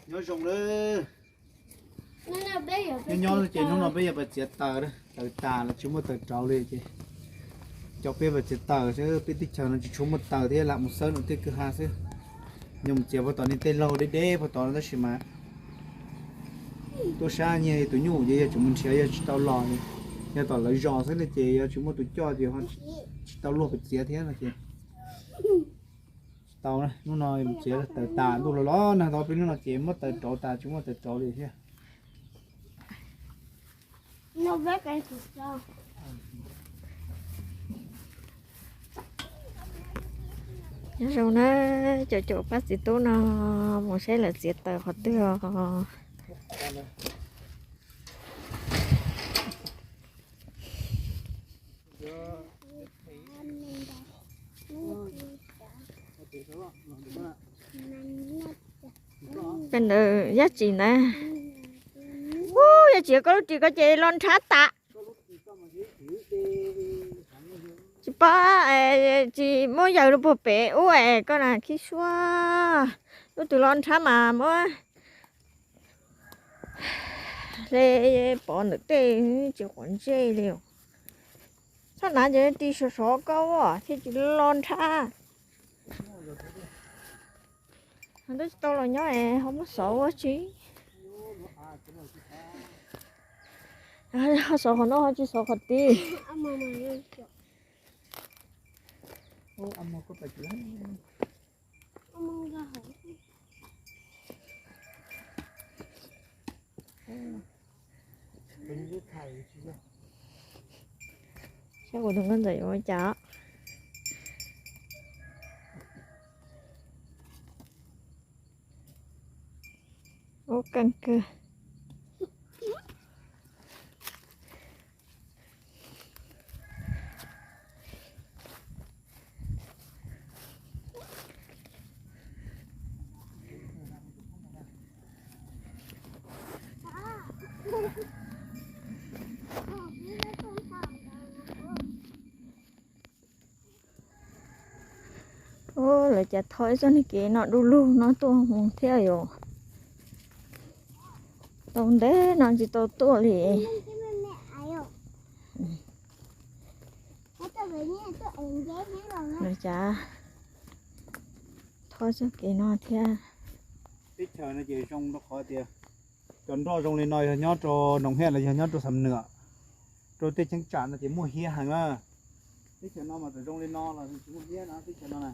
Nyob zoo na. Nyob nyob ces hnub no peb yog pas txiav taws, taws tas los tsis muaj taws rauv li ces cov peb pas txiav taws xwb, peb teb chaws no tsis tshua muaj taws thiab, lam mus xawb no tej kwj ha xwb. Yog mus txiav puag tom nej tej laug deb deb puag tod no tab sis mas tuaj sab nyiag tus nyuj ces yog tseem mus nrhiav yog tsis tau los, yog tom lawv zos xwb no ces yog tsis muaj tus coj ces tsis tau luag pas txiav thiab no ces tsis tau. Hnub no mus txiav taws tas ntuj los los nag tod peb hnub no ces muab taws rauv tas tsis muaj taws rauv li thiab. Nyob zoo na, caum caum pab txiv tub no mus saib lawv txiav taws qhov twg os. Peb ntawd Yaj Tsim ntawd. Ub, Yaj Tsim, koj lub ris ko ces los nrhab tas. Tsis pom, tsis muab yaws rau puag pem ub es koj na khib suab. Lub twg los nrhab mas muab hle pov ntawm tej, tsis quav ntsej li. Txhob hnav ces ris sov sov koj thiaj tsis los nrhab. Ho twb tsis tau los nyob es ho muab xov ua tsi? Ho xov qhov no ho tsis xov qhov tid. Saib kuv tus nkauj ntxawm yuav ua cas. Ub, keej kawg. Ub, lawv cas tho ib txoj niag kev no du lug no tuaj mus thiab yom. Tau ntev no tsis tau tuaj li. Lawv cas tho txoj kev no thiab. Teb chaws no ces zoo rau qhov tias cov nroj zoo li no yog nyob rau Noom Hiaj los yog nyob rau Xam Nuam, rau tej cheeb tsam no ces muaj hiab heev na. Teb chaws no mas txawm zoo li no los nws tsis muaj hiab no, teb chaws no na.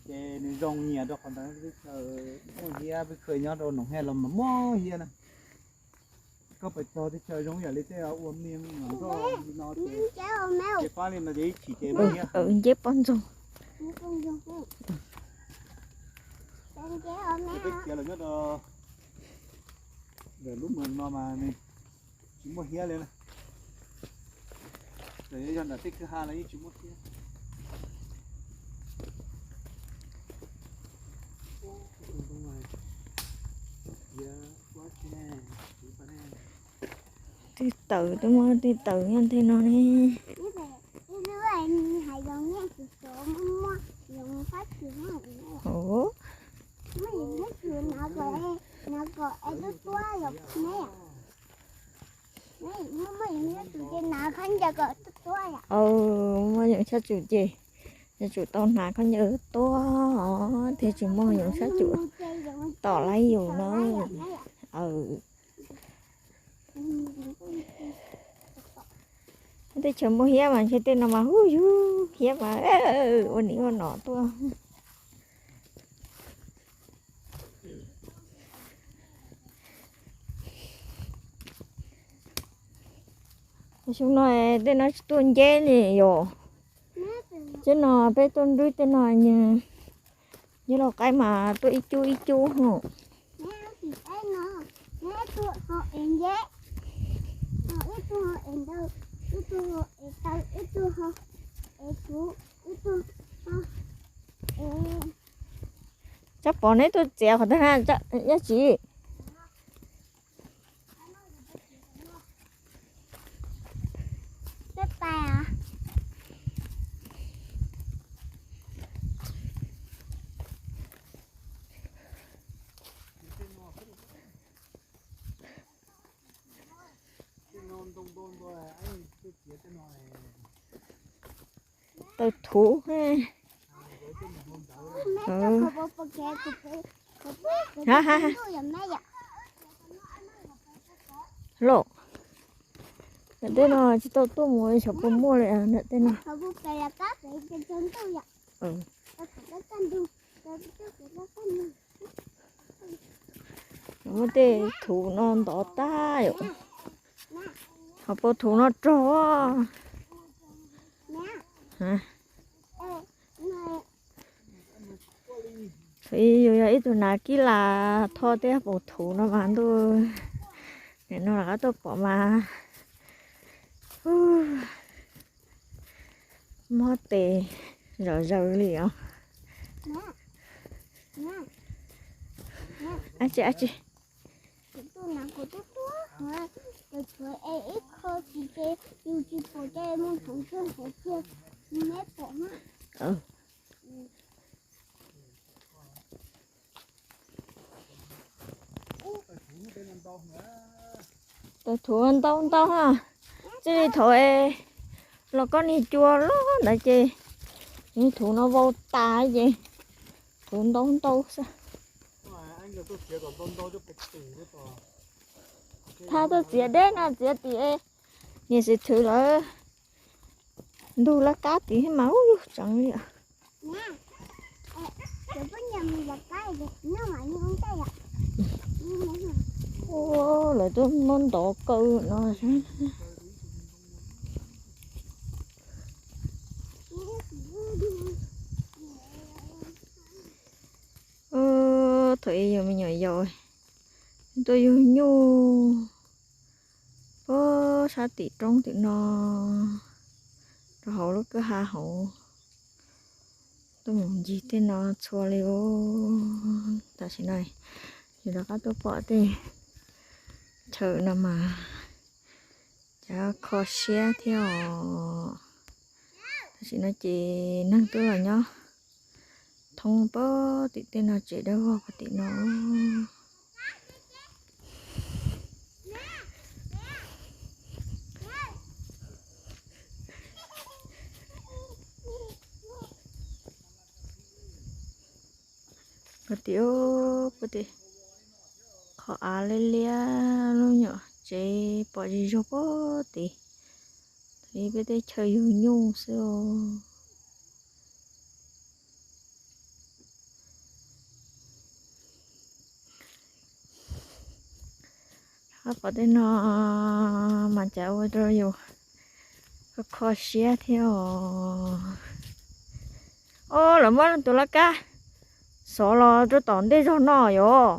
Ces nws zoo nyias rau qhov ntawd, teb chaws muaj hiab, peb khwv nyob rau Noom Hiaj los mas muaj hiab na. Koj pais txog teb chaws zoo yam li tej ua me nroj li no ces fab li no ces ib chim ces muaj hiab. Nceb poj ntxoog. Peb khiav los nyob rau lub moos no mas nws tsis muaj hiab li na. Txawm yog nram tej kwj ha los yeej tsis muaj hiab. Tej taws, twb muaj tej taws nyob tej no ne. Muaj yoov sab tsum ces yuav tsum tau hnav khaub ncaws tuaj, thiaj tsis muaj yoov sab tsum tom laib yus na. Teb chaws muaj hiab mas ntshe tej no mas hu yug hiab mas ua nim ua no tuaj. Xyoo no tej no tsis tuaj nceb li yom. Teb no peb tuaj nrwb tej no, nyob Lauj Qaib mas tuaj ib cub ib cub hos. Tsob Pov, neb tuaj txiav qhov twg na Yaj Tsim? Tau thuv. Los, nram tej no tsis tau tuaj mus xyov puas muaj li nram tej no. Muab tej thuv no ntov tag yom. Ho puas thuv no rog. Yus yog ib tug nav kib las thoj tej puas thuv no mas ntuj, nim no rov qab tuaj pom mas mob tes zom zaws li os. Ab tsi, ab tsi. Tus thuv ntau ntau ha, txij li thaum los koj niag cua loj ntawd ces niag thuv no vau tas ces thuv ntau ntau xwb. Thaj tuaj txiav deb no txiav tim niam Xwm Thwv lawv ntug laj kab tid mas ub tseev li. Lawv tuaj muab ntov kaw no. Thaum ub yus me nyuam yaus tuaj yug nyuj puag sab tim roob tim no rau hauv lub kwj ha hauv, tuaj mus ncig tej no txhua li os. Tam sim no yus rov qab tuaj pom tej chaw no mas cas kho siab thiab os. Tam sim no ces neeg twb los nyob thoob puag tim tej no, tsev dawb vog puag tim no. Puag tim, puag tim qhov av liab liab lub nyuam tsev pom zig zog puag tim, peb teb chaws yug nyuj xwb os. Rov qab pom tej no mas cas ua rau yus kho kho siab thiab os. Os, lawv muab tus laj kab xov los rau tom ntej zog no yom.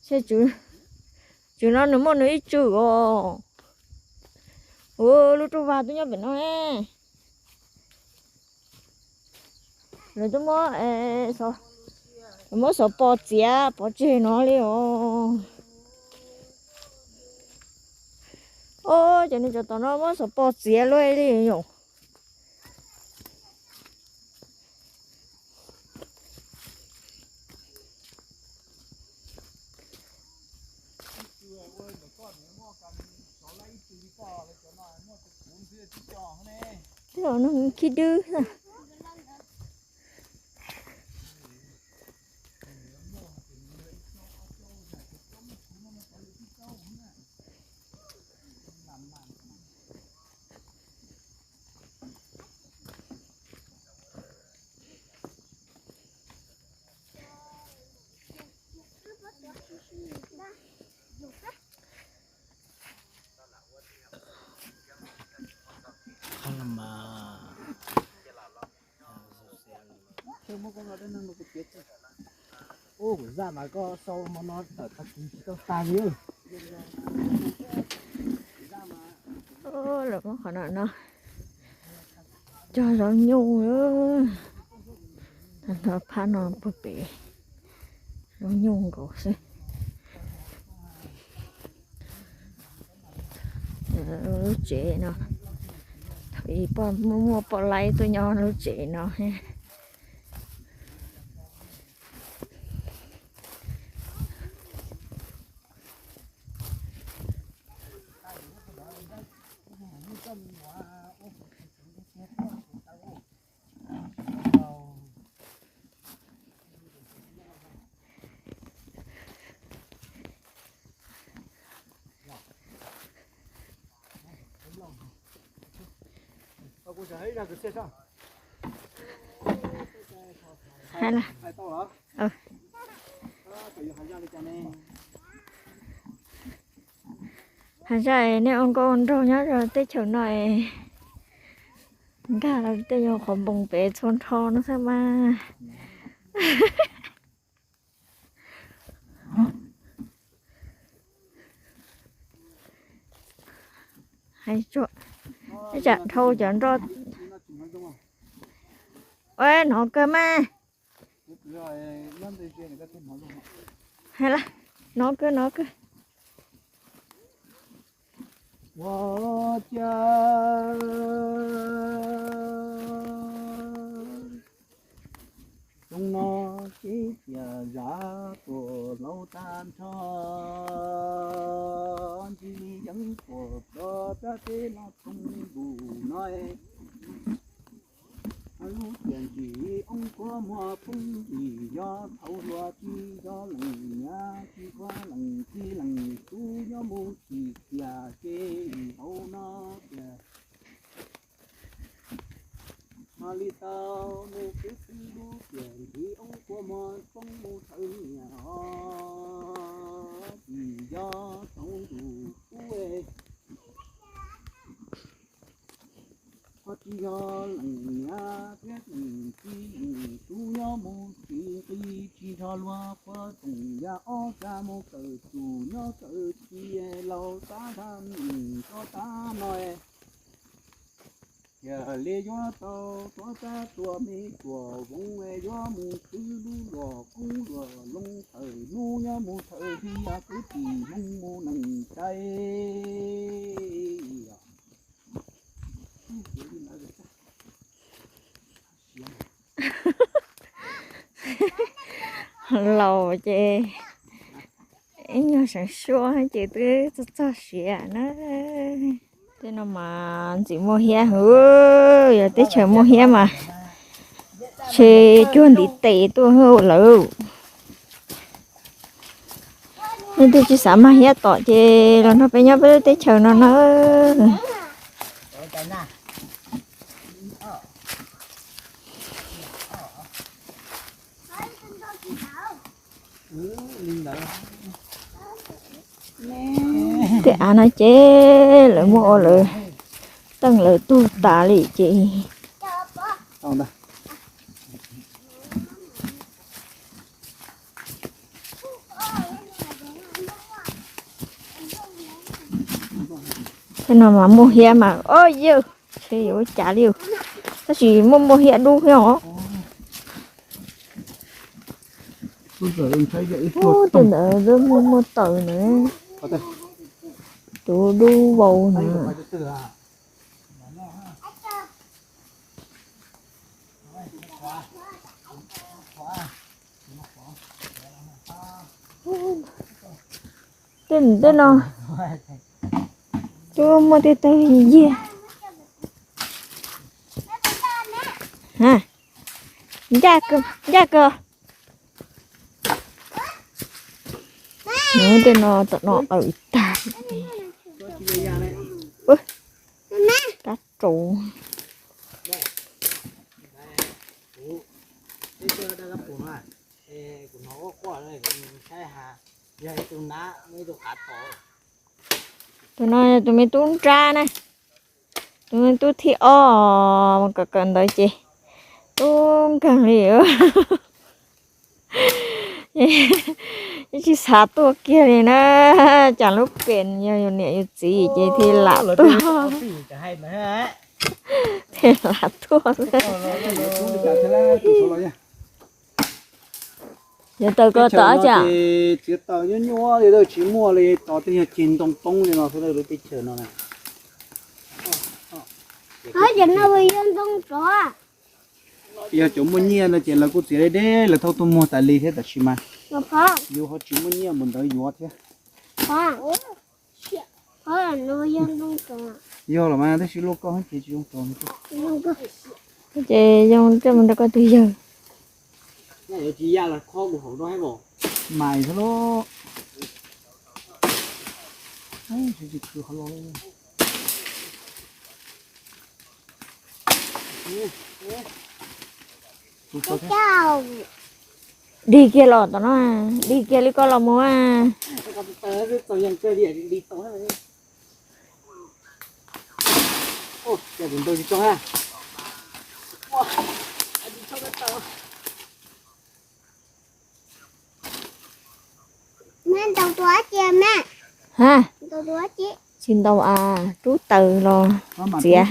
Tswv no nws muaj nws ib tswm os. Ua lub rooj vag twb nyob pem no. Lawv twb muab, muab xov pos txiav pov tseg no li os. Os, cov niag tsov tom no muab xov pos txiav luaj li yom. Tej zaum nws khib dwb. Ua kuv zaj mas koj sau hmo no tawm tag kis tsis tau tag li. Lawv muab qhov no no cog zaub nyuj. Tag nrho phab no puag pem zaub nyuj nkaus xwb. Lub tsev no, thaum ub muaj muaj poj laib tuaj nyob lub tsev no. Hais lawm. Has zaj nej ua nkauj ua nraug nyob rau teb chaws no es nkag los tej yog qhov npoo pem txhua nrho no xwb mas. Hais tsuag, ib tsam dhau cov nroj. Ua hnov kawg mas. Hais lawm, hnov kawg hnov kawg. Ua cas xyoo no sib tias zam tuaj hlau tag nrho, ntsis li yeeb puas plob rab teb no thoob nkuj no. Lub tiam ntsis oob kua muag poob ntsis, yog thaum hluas tsis yog leej niam, tsis yog leej txiv leej tub, nyob mus tsis kiag ces hauv no tias ho li tau mus xwb xwb. Lub tiam ntsis oob kua muag poob mus thawj niam os, tsis yog thaum ntuj ub. Ho tsis yog leej niam thiab leej txiv leej tub, nyob mus tsis nqis tsis nrho luag qhua toom yam ob sab mus kawm txuj nyob kawm txiv laus tab thaj tso tab no. Yog li yuav tau tuav tsab tuam me tuam voov, yuav mus xwb lub luam koob luam loo, thawm hnub nyob mus thawm hli, kwv tij Hmoob mus neej tsa. Laus ces ib nyuag seev suab ces twb txog txog siav na. Tej no mas ntxim muaj hiab hwv, yog teb chaws muaj hiab mas ntshe cuag ntiv tes tuaj lawm. Nej twb tsis xav mag hiab tom ces los nrog peb nyob peb lub teb chaws no na. Tej av no ces lawv muab ua lawv teej lawv tug tas li ces tej no mas muaj hiab mas, o yawg, ntshe yuav ua cas li, tab sis muaj muaj hiab dub thiab os. Tus ntawd muaj muaj taws na, tus dub vau na. Tej, tej no twb muaj tej tawg yiag. Ncaj kawg, ncaj kawg. Tej no tom no awm tag. Kab rau. Tus no tus me tub nrab na, tus me tub thib ob kawm kawm ntawd ces tub nkeeg li. Tsis xav tuaj kiag li na, cas lub pem yog yus niam yus txiv ces thiaj lam tuaj. Thiaj lam tuaj. Yog taws ko tod cas? Txiav taws nyuaj nyuaj li, tsis muaj li, tod tej yog ceg ntoo poob li no xwb lub teb chaws no na. Yog cov muaj nyiaj no ces lawv kuj txiav deb deb lawv thauj tuaj muag tas li thiab, tab sis mas yus ho tsis muaj nyiaj mus ntawd yuav thiab. Yog los mas tab sis luaj koj ces tsis zoo tod. Ces zoo coj mus rau koj tus yawg. Mas xwb lauj. Tsis khwv qhov los. Dig kiag los tom no, dig kiag li koj los mus. Ha, tsis ntau as, rub taws los txiav.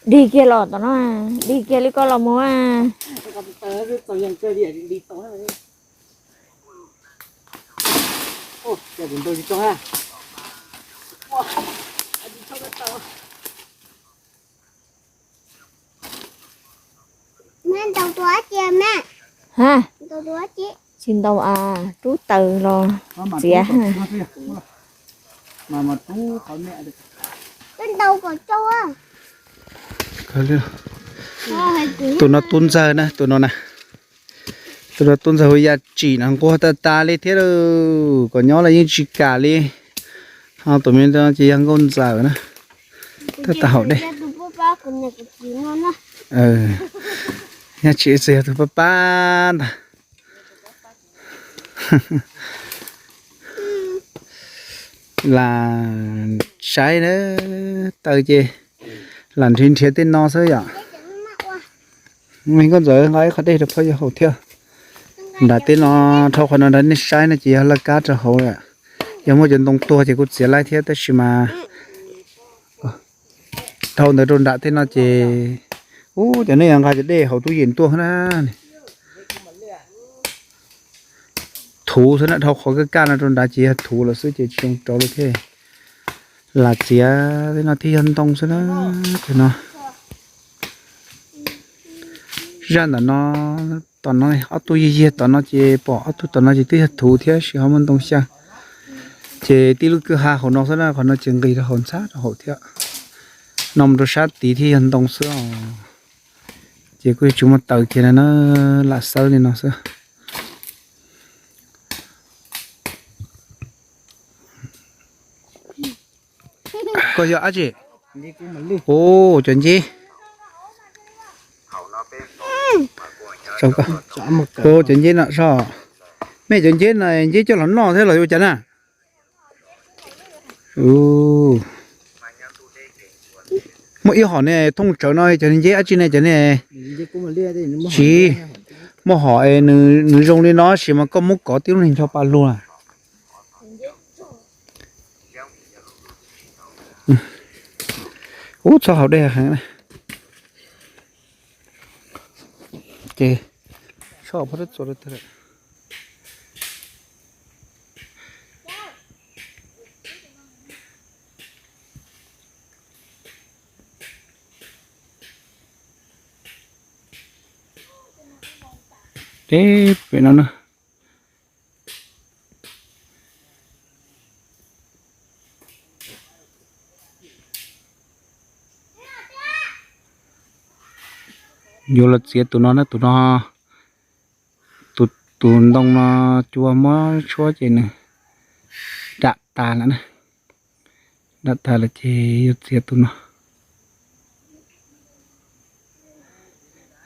Dig kiag los tom no, dig kiag li koj los mus. Ha, tsis ntau as, rub taws los txiav. Tus no tub ntxawg na, tus no na. Tus no tub ntxawg hu Yaj Tsim no, nquag tag tas li thiab lauj, kom nyob los yeej tsis kam li. Ho tus me no ces yog nkauj ntxawm na, tab tom haus dej. Yaj Tsim txawm yog tus pab pab ntag. Lam saib na, taws ces lam nrhiav nrhiav tej no xwb yom. Me nkauj ntxawm nqa ib qho dej rau phauj Yaj haus thiab. Nram tej no, dhau qhov no nrad nej saib no ces yog laj kab rau hauv lawm. Yog muaj cov ntoo tuag ces kuj txiav laib thiab tab sis mas dhau ntawd rau nram tej no ces, ub, cov nej yog nqa cov dej hauv tub yees tuaj na. Thuv xwb na, dhau qhov kaj kaj no rau nrad ces yog thuv lawm xwb ces tsis zoo rau li thiab. Lam txiav tej no thiaj yog ntoo xwb na. Tej no, zaj ntawm no, tom no ob tug yig yig tom no ces pom ob tug tom no ces twb yog thuv thiab sis ho muaj ntoo xyaw. Ces tib lub kwj ha hauv no xwb na, qhov no ces nqis rau hauv ntxhab rau hauv thiab. No mus rau sab tid thiaj yog ntoo xwb os. Ces kuj yuav tsis muaj taws kiag na, lam xawb li no xwb. Koj yog dab tsi? Ub, cov nceb. Ub, cov nceb no soj. Mej, cov nceb no nceb coj los noj thiab los ua cas na? Muaj ib hom ne, thooj tsawv no cov nceb dab tsi ne cov ne? Tsis, muaj hom nws zoo li no sis mas koj muab kov tib lub neeg ncho pa lug na. Ub, txhob haus dej heev na. Ces soj phob rab txuas rau tag lawm. Deb pem no na. Yuav los txiav tus no na, tus no, tus, tus ntoo no cua muab tshuab ces nws dam tas lawm na. Dam tas lawm ces yuav txiav tus no.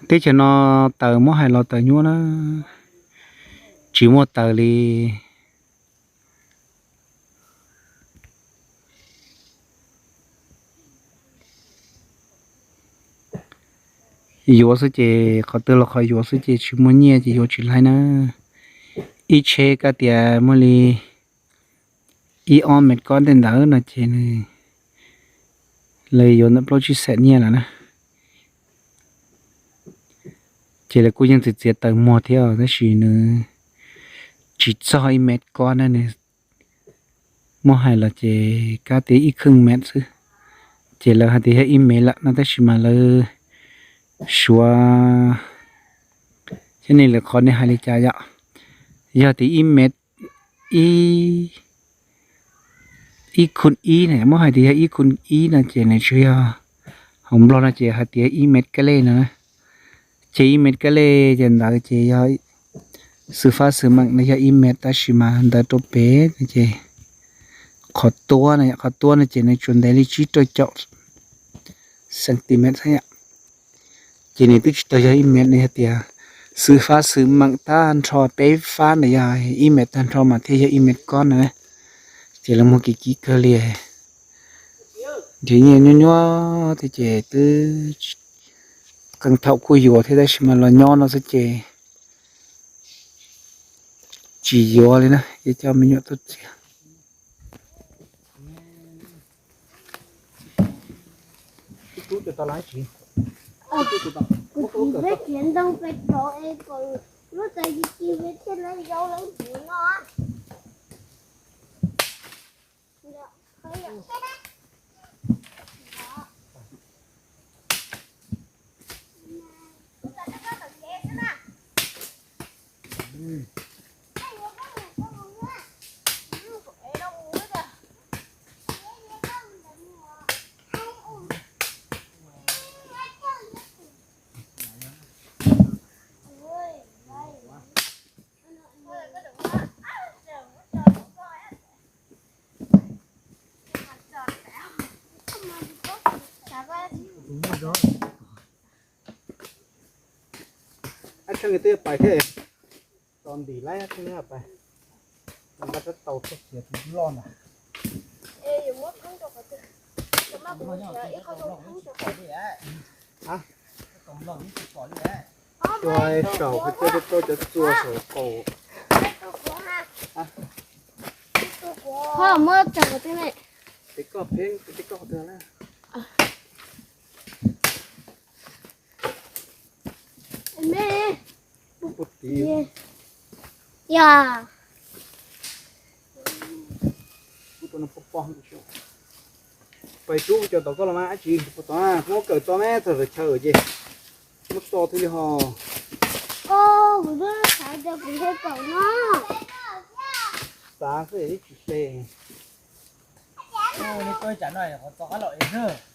Teb chaws no taws muab hais los taws nyuaj na, tsis muaj taws li. Yuav xwb ces qhov twg los qhov yuav xwb ces tsis muaj nyiaj ces yuav tsis laib na. Ib tsheb kab tias muaj li ib ob mev kob tej ntawd no ces nws, lawv yuav ntawm plaub tsib xees nyiaj lawm na. Ces lawv kuj yeej txiav txiav taws muag thiab tab sis nws tsis txog ib mev kob na, nws muab hais los ces kab tias ib kheej mev xwb. Ces lawv hais tias yog ib mev lawm no tab sis mas lawv suav, thiab ne lawv qhov nej hais li cas yom? Yog tias ib mev, ib, ib khun ib na, muab hais tias yog ib khun ib no ces nws tsuas yog Hauv Nplog no ces hais tias ib mev kab lej no na. Ces ib mev kab lej ces ntawd ces yog xwm fab xwm meem no yog ib mev, tab sis mas ntawd rau pem no ces qhov tuab no, qhov tuab no ces nws tsuas ntev li tsib rau caum centimet xwb yom. Ces nws twb tsis tau yog ib mev no, yog tias xwm fab xwm meem tag nrho peb fab ntawd yog ib mev tag nrho mas thiaj yog ib mev kob na. Ces lawv muag kiv kiv kawg li. Nrhiav nyiaj nyuaj nyuaj thiab ces twb qee thaum kuj yuav thiab, tab sis mas los nyob no xwb ces tsis yuav li na, ces coj me nyuam tuaj txiav. Kuv txiav ntoo pem tod es kom lub txawv ci ci peb thiaj li yau lawv ntxiv no. Ab, tsheej twb pais thiab, tos ntim laib tsheej pais, nqa rab taus txog txiav tus loj ntag. Tsuas saum ko cov txua saum qaum. Ho muab tso qhov twg ne? Tes koj pheej, tes koj qhov twg na? Me, puag tid. Yog. Pais rub cov tom koj los mas dab tsi puag tom, muab kawm tso me txog lawv chaw ces muab tso thiaj li ho. Koj, kuv twb xav tias kuv thiaj kawm no. Xav xwb tsis hle. Li koj tsam no qhov txo qab los es xwb.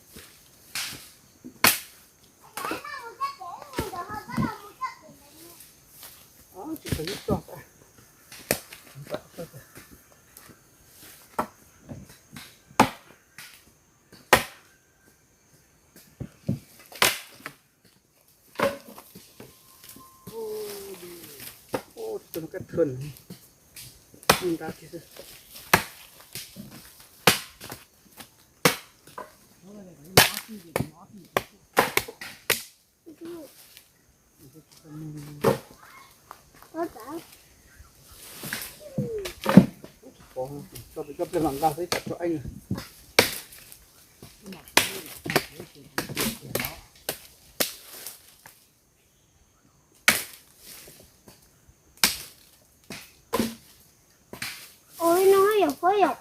Tus no kab thwm, nrab kiag xwb. Coj pliag mam nqa xwb tsam tso eej. Ua li no yom, Huab yom.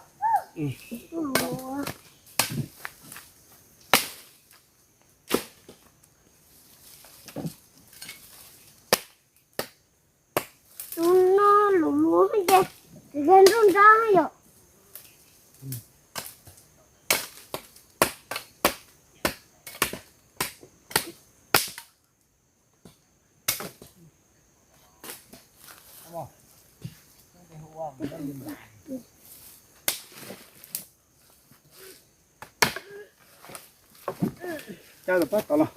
Tus no luv luv ces, ces nroj nrab yom. Cab los pab tod los.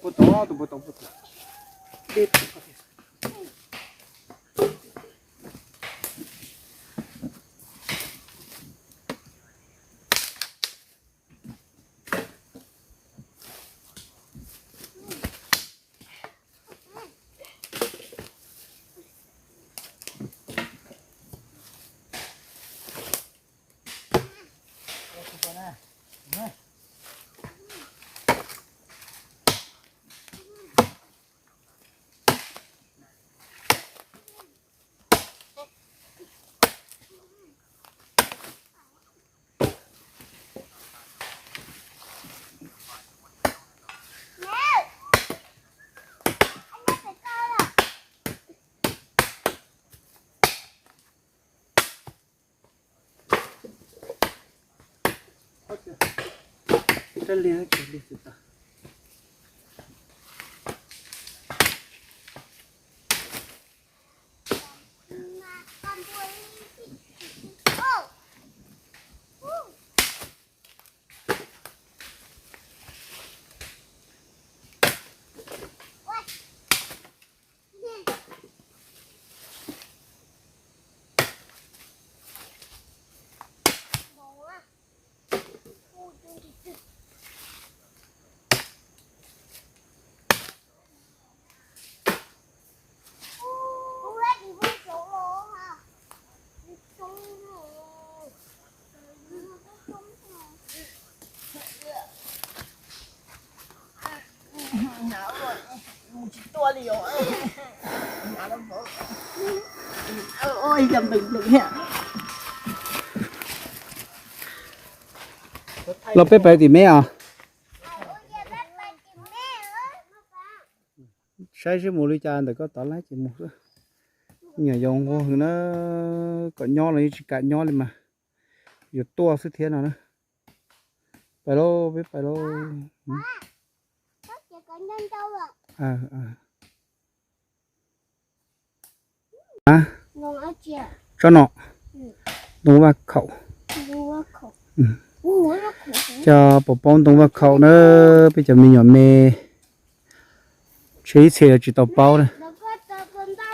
Puag tod, tus puag tod, puag tod. Rab liag, rab liag tsis tau. Los peb pais tim me os. Saib seb mus li cas ntawm koj tod laib ces mus xwb. Nyuam yaus nquag hwv na, kom nyob los yeej tsis kam nyob li mas, yuav tuaj xwb thiab no na. Pais lauj, peb pais lauj. Tsob no, ntoo vaj khaum. Coj pov paub ntoo vaj khaum na, peb cov me nyuam me, ntshe ib txhia yuav tsis tau paub na.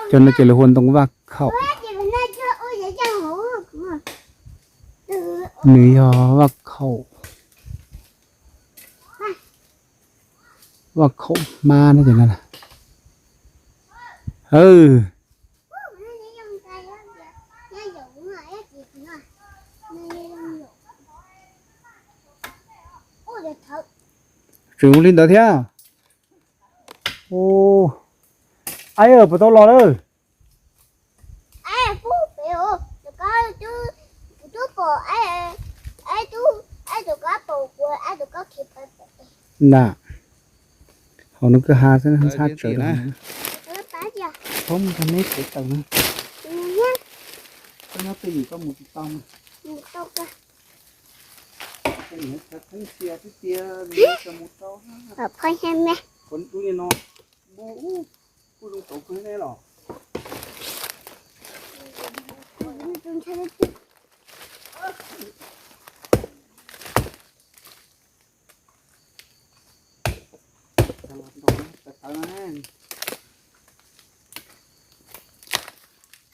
Cov no ces lawv hu ua ntoo vaj khaum. Nws yog vaj khaum, vaj khaum hmab no ces no. Hawb, tseem ua li ntawd thiab. Aib, puas tau los lawm? Nta, hauv no kwj ha xwb, ntxhab tsawv na. Thoob mus nrog neb tsev taws na. Koj nyob twj ywm koj mus tsis tau. Kuv zoo tau kawg ne los.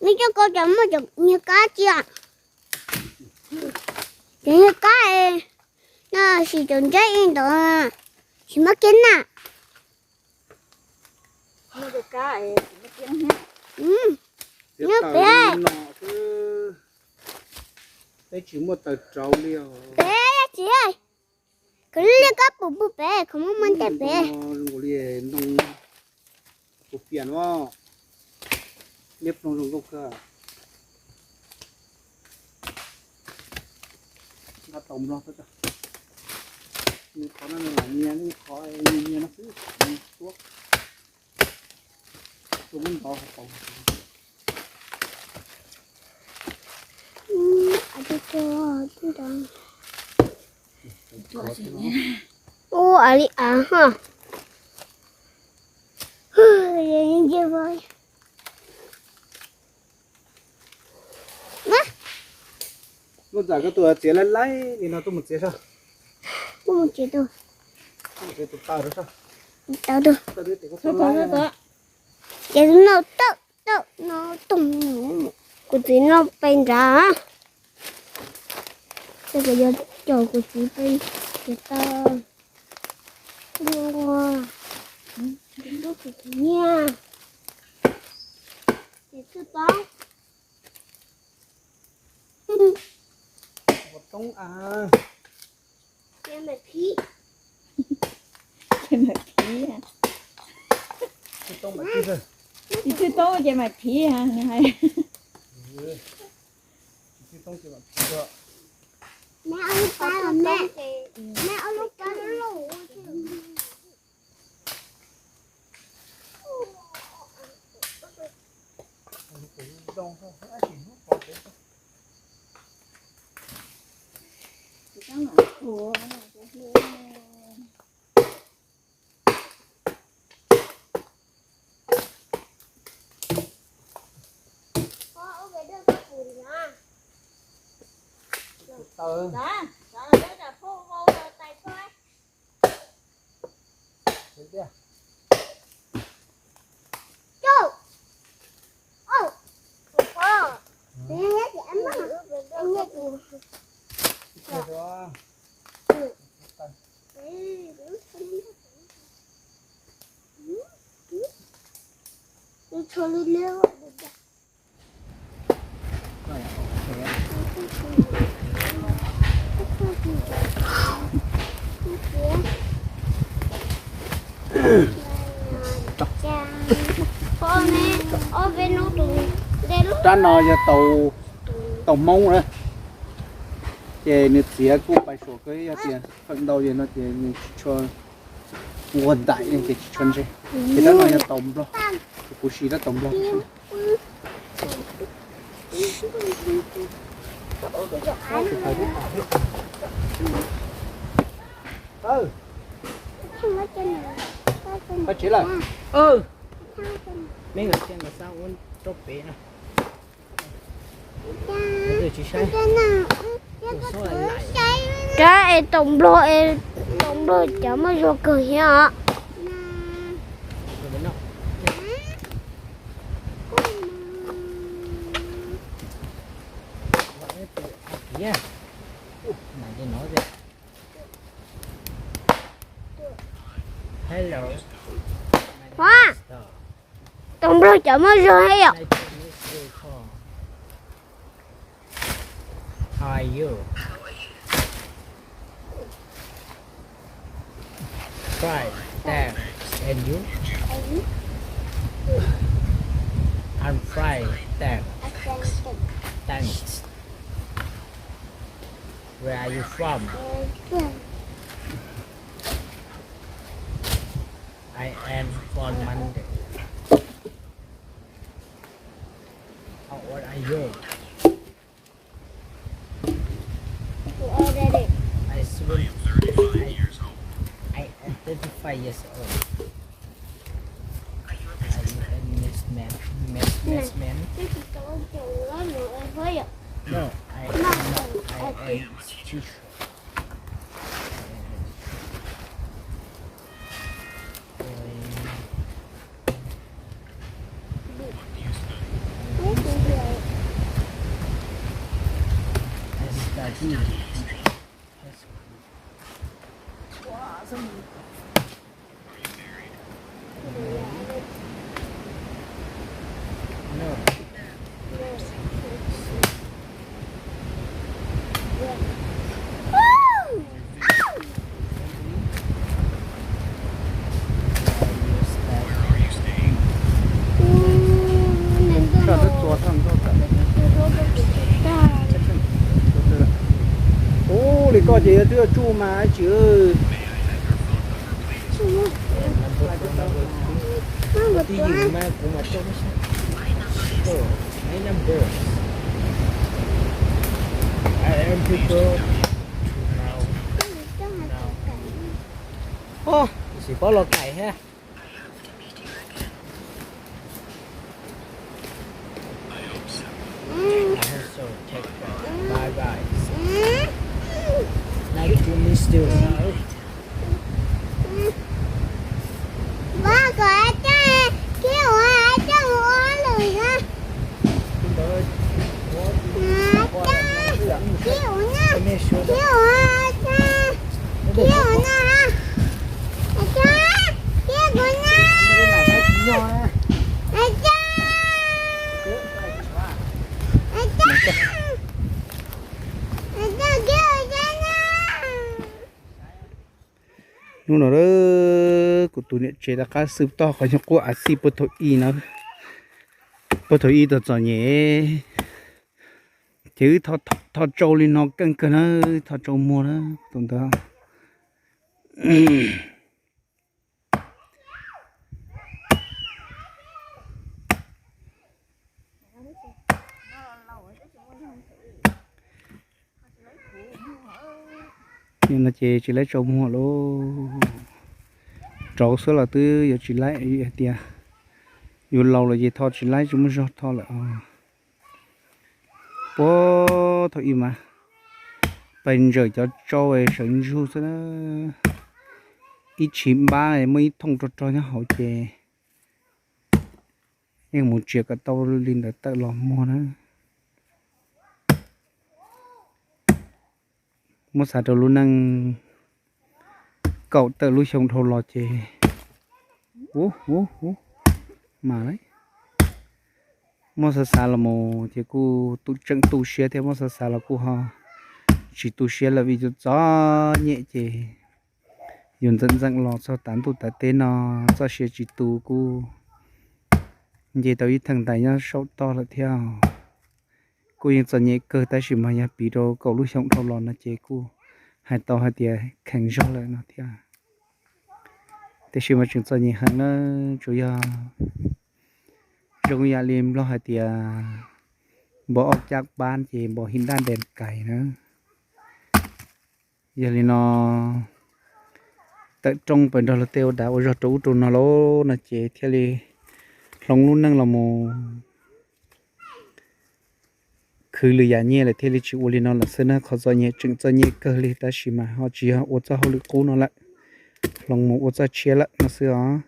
Neb coj koj cov muaj cov nyuag kab tsi? Cov nyuag kab no sim cov ntseb ntawd, sim muab kiag na. Nyob pem, peb tsis muaj taws rauv li os. Pem tsis, khaws liaj kab pum pug pem, khaws muab muab ntej pem. Zoo li ntoo kuv piam no, liab ploog zoo nkauj kawg. Nqa tau nplog xwb, nws qhov no nws lam nyias, nws qhov nyias nyias no xwb, nws tuab. Tus muab ntov hauv paus. Ua li av ha. Nuj Ntxawm, koj tus txiav laib laib li no tuaj mus txiav saib. Tuaj mus txiav tus, tuaj mus txiav tus taw rau saib. Taw tus, ces no tawm tawm no toog, kuv txiv no pes nrad. Ces kuv yuav caum kuv txiv pes txiav taw. Nqua, nqua kuv txiv nyiaj. Ces txhwb toob. Toob a. Ces mam phiv. Ces mam phiv. Txhwb toob ces mam phiv. Txhwb toob ces mam phiv. Meb ob lub pab los meb, meb ob lub pab loj loj. Rab no yog taus, taus Hmoob na, ces nws txiav kuj pais suam kawg, yog tias feem ntau ces no ces nws tsis tshua nquag ntais ces tsis tshua ntse. Ces rab no yog taus Nplog, kuv siv rab taus Nplog. Rab es taus Nplog es, taus Nplog cov muaj zog kawg thiab os. Taus Nplog cov muaj zog thiab yom. Fine, thanks. And you? I'm fine, thanks. Thanks. Where are you from? I am from Mandalay. How old are you? I seventy-five years old. I am thirty-five years old. Are you a businessman? Businessman? No, I am not. I am a teacher. Ub, li koj ces yog twb yuav tsuj mas tsis. Tab sis paub los kaim thiab. I hope so. Take care. Bye bye. Nice to meet you. Hnub no kuv tus niam tsev rov qab xwb tog qhov nyuag quaj a xij puag thaum ub na, puag thaum ub txom txom nyem, ces wb tho tsau li no keej kawg na, tho tsau muag na tus ntawd. Nim no ces tsis laib tsau muag lauj, rauv xwb los twb yuav tsis laib, hais tias yus laus lawm ces tho tsis laib, tsis muaj zog tho lawm. Puag thaum ub mas pais ntsawm cov tsau sawv ntsug xwb na. Ib tshim npab muaj ib thooj rog rog nyob hauv ces yeej mus txiav kom tau li ntawd tawm los muag na. Muab xav rau lub neej kaum tawm lub xyoo dhau los ces, ub ub ub, mas muab xav xav los mus ces kuj tu tseem tu siab thiab, muab xav xav los kuj ho tsis tu siab lawm vim yus txom nyem ces yus ntxeem ntxeem los txog tav ntuj tav teb no txoj sia tsis tu kuj nce tau ib theem ntais nyob saum toj lawm thiab. Kuj yeej txom nyem kawg tab sis mas yog piv rau kaum lub xyoo dhau los no ces kuj hais tau hais tias kheev zog lawm no thiab. Tiam sis mas tseem txom nyem heev na, tsuas yog zoo yam li Nplog hais tias npau oj cab pab ces npau hib ntaj ntes kais na. Yog li no tawm rooj pais nrog luag tej ua dav ua zog rau ub rau no lauj no ces thiaj li hloov lub neej los mus khwv lwm yam nyiaj lawm thiaj li tsis ua li no lawm xwb na. Qhov txom nyem tseem txom nyem kawg li tab sis mas ho tsis yog ua txoj hauj lwm qub no lawm, hloov mus ua txoj tshiab lawm no xwb os.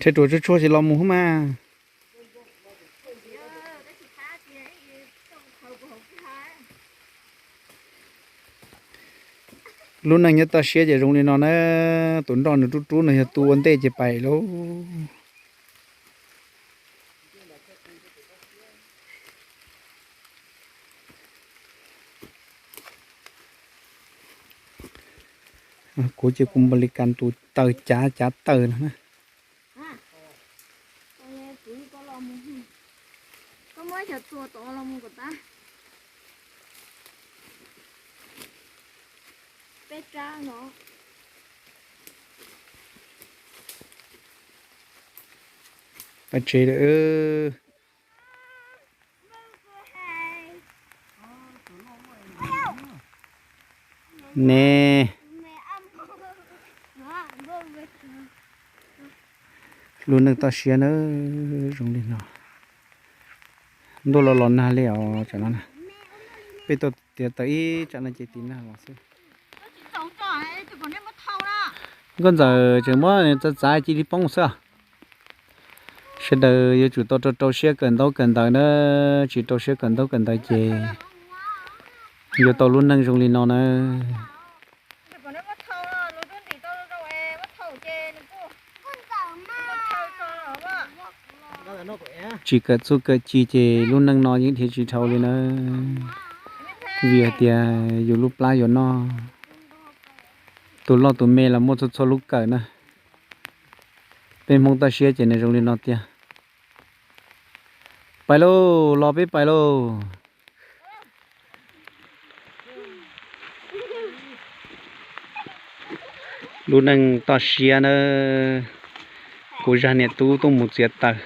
Rhe ruas tsuag tsuag ces los mus hub mas. Lub neej nyob toj siab ces zoo li no na, tus nroj nws rub rub no yog tu ua ntej ces pais lauj. Kuv ces kuv npaum li kas tus taws cav cav taws no na. Pais tsev lawm. Ne, lub neej toj siab na, zoo li no. Ntuj los los nag li os tsam no na. Peb tau tiav tawm ib tsam no ces tiv nag los xwb. Nkauj Ntxawm tseem muab txav txav cia li poob xwb. Sawv daws yuav tsum tau rau rau siab kawm ntaub kawm ntawv na, tsis rau siab kawm ntaub kawm ntawv ces yuav tau lub neej zoo li no na. Tsis kawm txuj kawm ci ces lub neej no yeej dhia tsis dhau li na. Vim hais tias yus lub plab yuav noj, tus loj tus me los muaj txhua txhua lub kawm na. Peb Hmoob toj siab ces nws zoo li no tiag. Pais lauj, los peb pais lauj. Lub neej toj siab na, kuv zag niam tub tuaj mus txiav taws.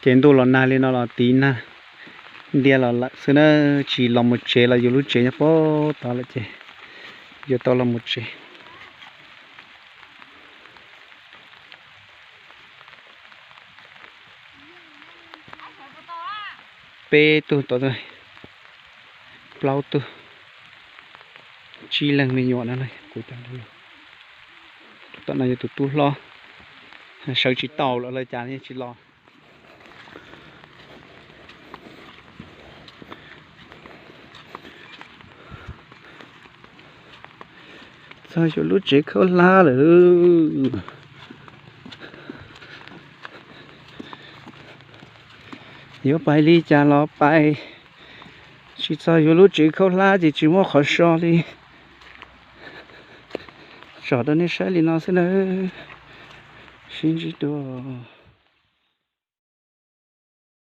Ces ntuj los nag li no los tiv nag ntia los lawm xwb na, tsis los mus tsev los yus lub tsev nyob puag tod lawm ces yuav tau los mus tsev. Peb tug tod, plaub tug, tsib leeg me nyuam na. Kuv cov, tom no yog tus tub hlob, sawv tsis tau los lawv cas tsis los. Txog yuav lub tsev khaub hlab lawm. Yuav pais li cas los pais, tsis txog yuav lub tsev khaub hlab ces tsis muaj qhov so li. Tsom rau nej saib li no xwb nawb. Sib ntsib dua.